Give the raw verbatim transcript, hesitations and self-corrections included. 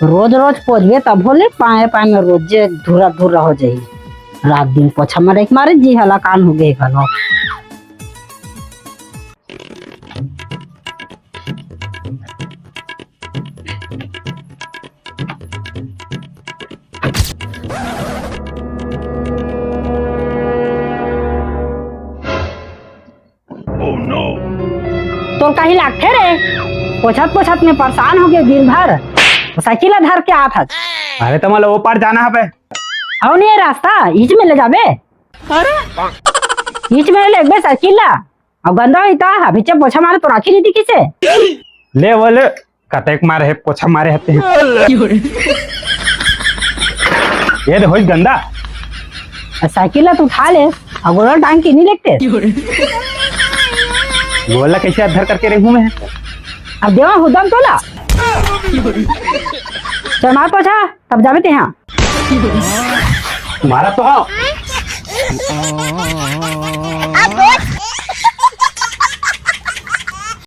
रोज रोज पोछबे तभो ले पाए पाए में रोजे धुरा धुरा हो जाही। रात दिन पोछा मारे के मारे जी हलाकान हो गे घलो। तोर काही लागथे रे? पोछत पोछत में परेशान हो गे दिन भर। साइकिल ला धर के आत हस। अरे त मोला ओ पार जाना हवे। अउ नहीं रास्ता, इच में ले जाबे। अरे इच में ले लेबे साइकिल ला। अउ गंदा होई त अभी जब पोछा मारे तो राखी नहीं दिखी से। ले वो ले, कतेक मारे हे, पोछा मारे हते। ये दे होई गंदा। आ, साइकिल ला तू उठा ले, अउ गोला टांग के नहीं लेते। गोला कैसे अधर करके रही हूँ मैं? अब देवा हुदम तोला। चल मार पोछा, तब जाबे ते हाँ। मारा तो हाँ।